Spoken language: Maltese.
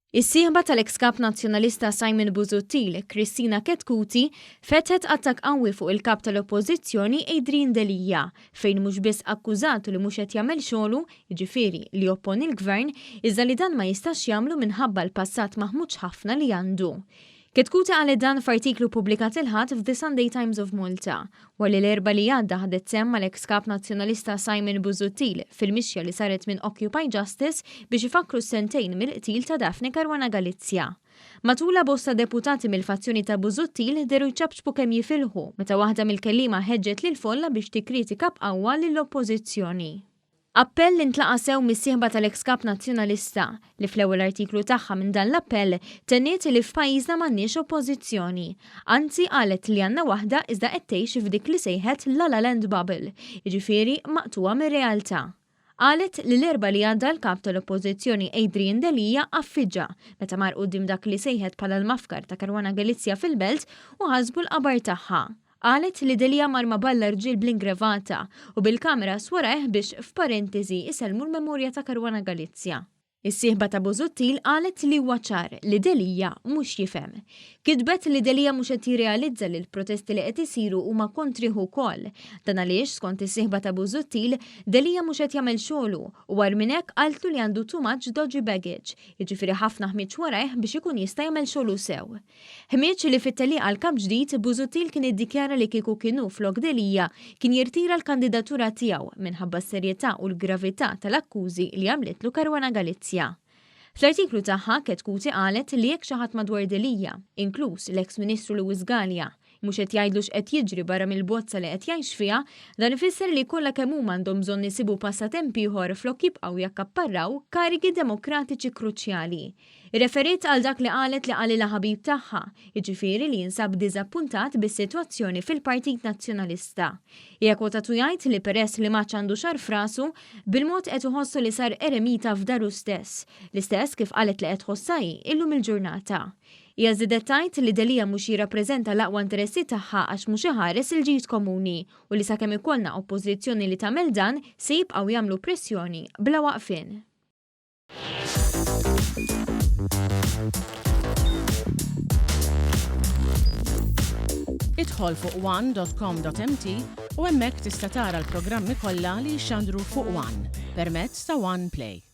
Is-sieħba tal-eks Kap Nazzjonalista Simon Busuttil, Kristina Chetcuti, fetħet attakk qawwi fuq il-Kap tal-Oppożizzjoni Adrian Delia, fejn mhux biss akkużatu li mhux qed jagħmel xogħlu, jiġifieri li jopponi l-Gvern, iżda li dan ma jistax jagħmlu minħabba l-passat maħmuġ ħafna li għandu. Chetcuti qalet dan f'artiklu ppubblikat il-Ħadd f'The Sunday Times of Malta, wara li l-Erbgħa li għadda ħadet sehem mal-eks Kap Nazzjonalista Simon Busuttil fil-mixja li saret minn Occupy Justice biex ifakkru s-sentejn mill-qtil ta' Daphne Caruana Galizia. Matulha bosta deputati mill-fazzjoni ta' Busuttil dehru jċapċpu kemm jifilħu meta waħda mill-kelliema ħeġġet lill-folla biex tikkritika b'qawwa lill-Oppożizzjoni. Appell li ntlaqa' sew mis-sieħba tal-eks Kap Nazzjonalista, li fl-ewwel artiklu tagħha minn dan l-appell tenniet li f'pajjiżna m'għandniex Oppożizzjoni. Anzi qalet li għandna waħda iżda qed tgħix f'dik li sejħet La La Land bubble, jiġifieri maqtugħa mir-realtà. Qalet li l-Erbgħa li għadda l-Kap tal-Oppożizzjoni Adrian Delia għaffiġha meta mar quddiem dak li sejħet bħala l-mafkar ta' Caruana Galizia fil-Belt u ħasbu l-qabar tagħha. Qalet li Delia mar ma' balla rġiel bl-ingrevata u bil-kameras warajh biex f'parentesi isellmu l-memorja ta' Caruana Galizia. Is-sieħba ta' Busuttil qalet li huwa ċar li Delia mhux jifhem. Kitbet li Delia mhux qed jirrealizza li l-protesti li qed isiru huma kontrih ukoll. Dan għaliex, skont is-sieħba ta' Busuttil, Delia mhux qed jagħmel xogħlu u agħar minn hekk qaltlu li għandu too much dodgy baggage, jiġifieri ħafna ħmieġ warajh biex ikun jista' jagħmel xogħlu sew. Ħmieġ li fit-tellieqa għal Kap ġdid, Busuttil kien iddikjara li kieku kien hu flok Delia, kien jirtira l-kandidatura tiegħu minħabba s-serjetà u l-gravità tal-akkużi li għamlitlu Caruana Galizia. Fl-artiklu tagħha, Chetcuti qalet li jekk xi ħadd madwar Delia, inkluż l-eks Ministru Louis Galea, mhux qed jgħidlu x'qed jiġri barra mill-bozza li qed jgħix fiha, dan ifisser li kollha kemm huma għandhom bżonn isibu passatemp ieħor flok jibqgħu jakkapparraw karigi demokratiċi kruċjali. Irreferiet għal dak li qalet li qalilha ħabib tagħha, jiġifieri li jinsab diżappuntat bis-sitwazzjoni fil-Partit Nazzjonalista. Hija kwotatu jgħid li peress li m'għadx għandu xagħar f'rasu, bil-mod qed iħossu li sar eremita f'daru stess, l-istess kif qalet li qed tħossha hi illum il-ġurnata. Hija żiedet tgħid li Delia mhux jirrappreżenta l-aqwa interessi tagħha għax mhux iħares il-ġid komuni u li sakemm ikollna Oppożizzjoni li tagħmel dan se jibqgħu jagħmlu pressjoni bla waqfien. Idħol fuq one.com.mt u hemmhekk tista' tara l-programmi kollha li jixxandru fuq One permezz ta' One Play.